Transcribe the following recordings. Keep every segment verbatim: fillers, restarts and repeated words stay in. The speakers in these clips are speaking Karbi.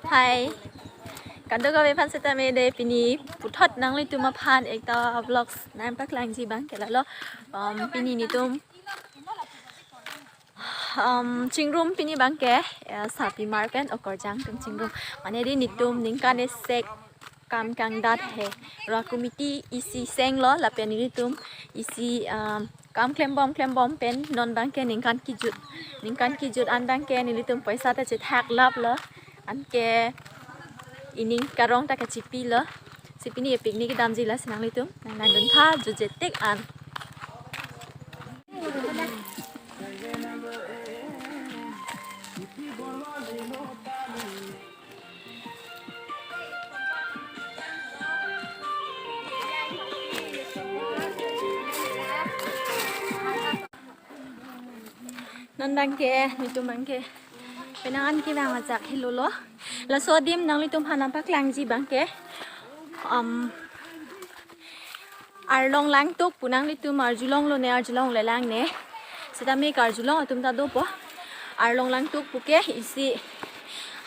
Hai. Kadokave aphan setame de pini puthot nanglitum aphan ekta vlogs nangpaklangji abang ke lalo. Um, pini netum, um, chingrum pini abang ke, eh, sarpimar pen okorjang atum chingrum. Mane di netum ningkan esek kam kangdat he. Ra committee isi senglo lapen netum isi, um, kam klembom klembom pen non abang ke ningkan kejut. Ningkan kejut an abang ke netum poisa ta chethak laplo. Anke ining karong ta kachipilo. Si pini e picnic damji, lasi nanglitum nang nangdun tha jutje tik an. Non abang ke, netum abang ke penang an kevang ajak helo lo. Laso adim nanglitum aphan nangpaklangji abang ke, um, arlong langtuk pu, nanglitum arjulonglo ne, arjulongle lang ne. Setame karjulong atum ta dopo. Arlong langtuk pu ke isi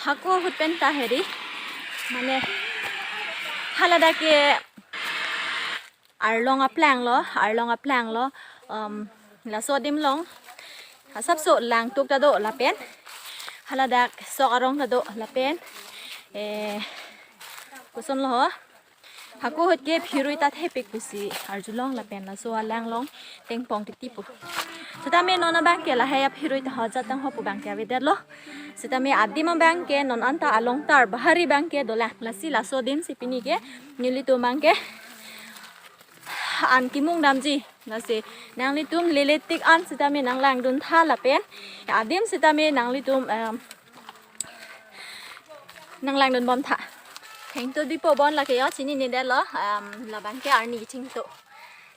hako ahut pen ta heri. Mane haladak ke arlong aplang lo, arlong aplang lo, um, laso adim along asapso langtuk ta do lapen haladak sok arong ta do lapen, eh, kosonlo ho, hako ahut ke phirui ta thepik pusi arjulong lapen laso alang along tengpong titi pu. Setame non abang ke lahai aphirui ta ho jat tang ho pu abang ke avedetlo. Setame adim abang ke non anta along tar bahari abang ke dolang, lasi laso adim si pini ke nelitum abang ke an kimung damji. Lasi nanglitum lele tik an setame nanglangdun tha lapen adim setame nanglitum, em, nanglangdun bom tha. Thengto dipo bon lake yo, chininedetlo, em, labang ke arni chingto.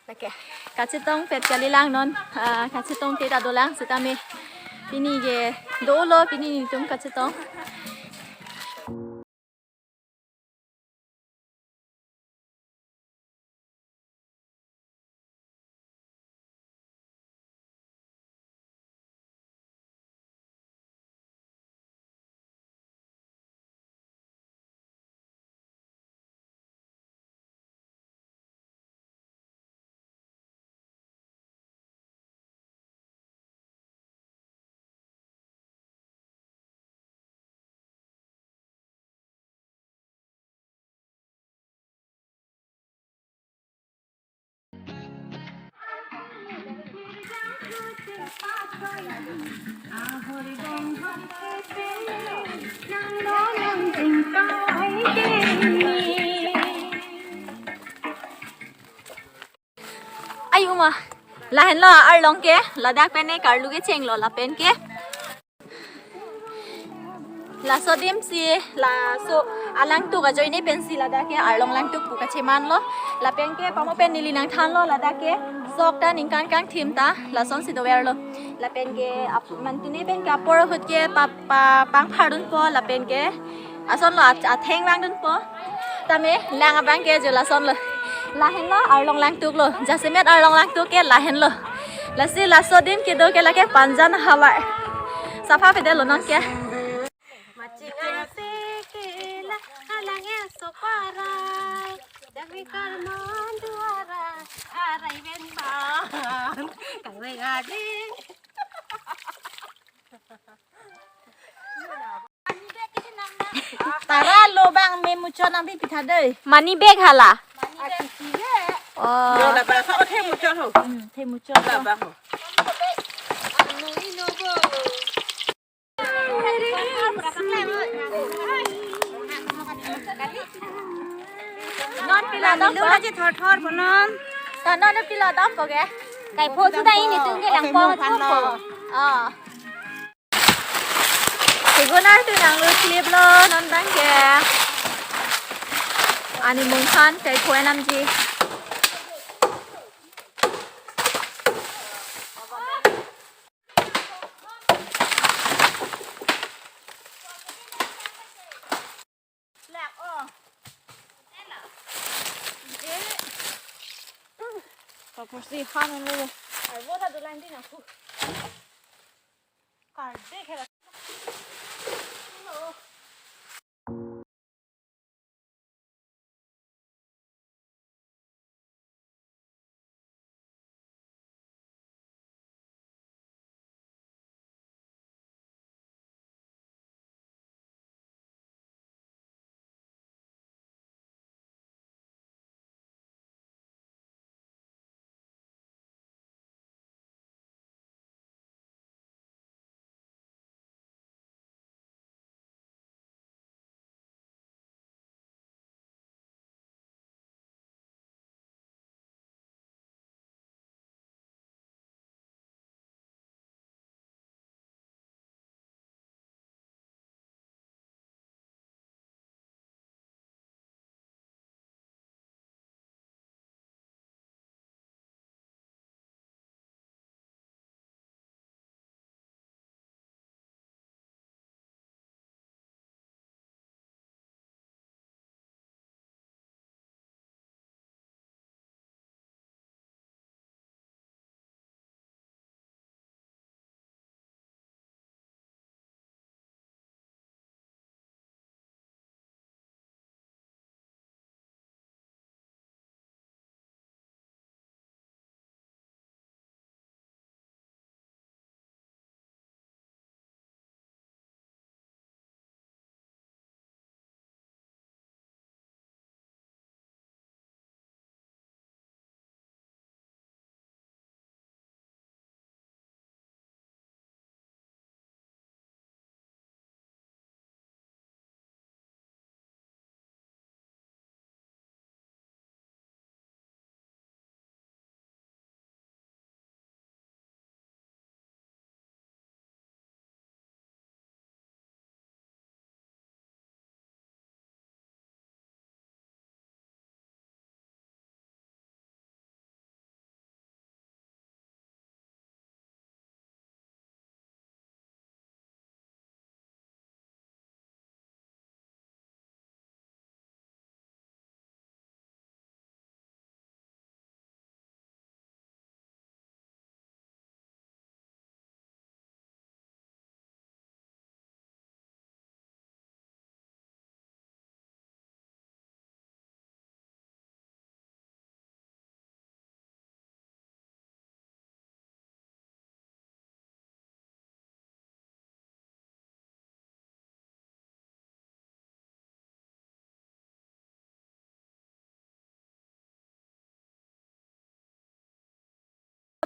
Lake kachetongpet kalilang non, ah, kachetongte ta dolang setame pini ke dolo pini netum kachetong. Ai uma, lahenlo arlong ke, ladak pen ne karlu kechenglo lapen ke. Laso adim si, laso alangtuk ajoine pensi ladak ke arlong langtuk pu kachemanlo. Lapen ke pamo pen neli nangthanlo, ladak ke sok ta ningkan kangthim ta lasonsi doverlo. Lapen ke ap-, mantine pen ke apor ahut ke pa, pa, pangphardunpo lapen ke asonlo at-, atheng vangdunpo. Tame lang abang ke jo lasonlo. Lahenlo arlong langtuk lo. Jasemet arlong langtuk ke lahenlo. Lasi laso adim kedo ke lake Panjan havar. Sapha pedetlo non ke. Maching ase kela halang eso parai. Dami karman duara arai ben ban. Kaweng ading. Tara lo bang, me muchot nangpi pitha dei. Money bag hala. Aki sige. Oh. Lo la ba ho, the muchot ho. Hmm, the muchot. La ba ho. Non pila dam po? Lagi thor thor po non. Ta non pila dam po ke? Kaipho sudah ini tunggu yang po. Oh. Segun artu nanglut kliplo non abang ke. Ani mungkhan kaipho enamji. Tapos di han lo. Ai, bola dolang din ako. Karde khela.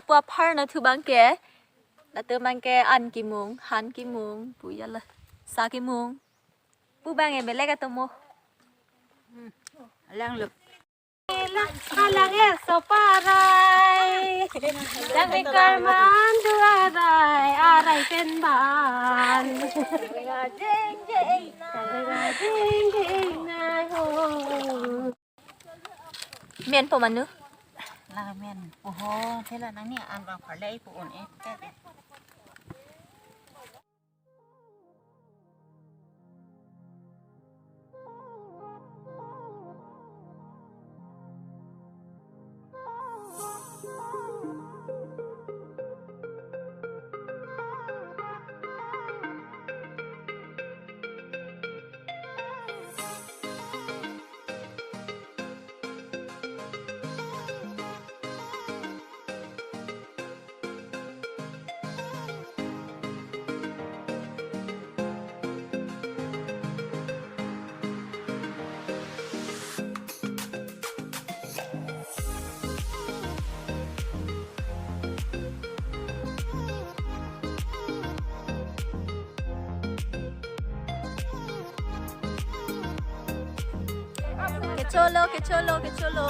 Pu apharna thu abangke, latum abangke an kimung, han kimung pu ya la, sa kimung pu abang e belek atum mo. Alang lo. Alang e soparai, dang e karman duarai, arai pen ban. Jeng jeng na, jeng jeng na ho. Men po manu? La men po ho, thela nangni an bang pharle po un e. Kecholo, kecholo, kecholo.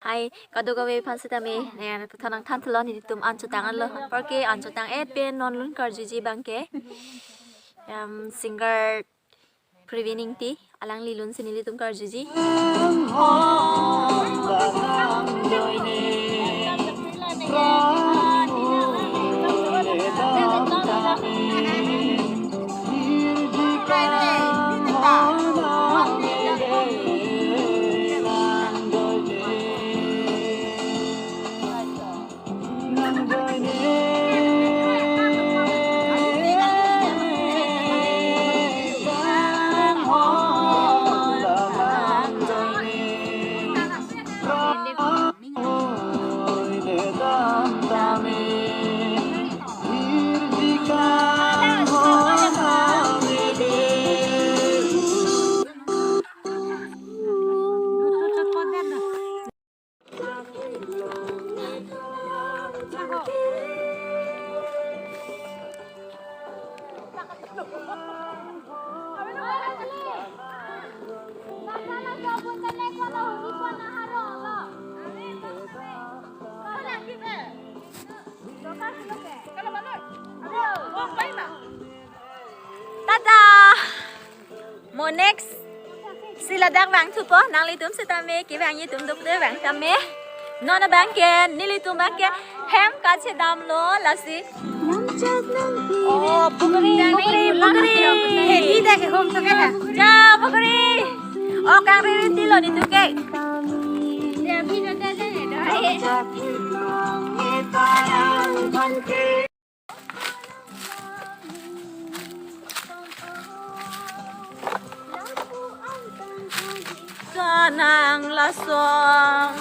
Hai, kadokave aphan sitame, ne, ne, thanang than thulon nelitum an chotang lo, apor ke an chotang et pen non lun karjuji abangke. Em, singer Previn Ingti, alangli lun si nelitum karjuji. Tada! Mo next si ladak vangthupo, nanglitum sitame kevangji atum dokde vang tame. Non abangke nelitum abangke hem kachedamlo lasi. Oh, pukri, pukri, pukri. He, he, dek, hom to ke ha. Ja, pukri. Oh, kangri ri tilo nelitum ke. Kanang lasong.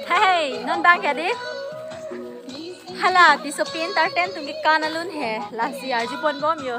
Hey, non abangke dei. Hala, piso pin tar ten tung ke kan alun he. Lasi arjupon bom yo.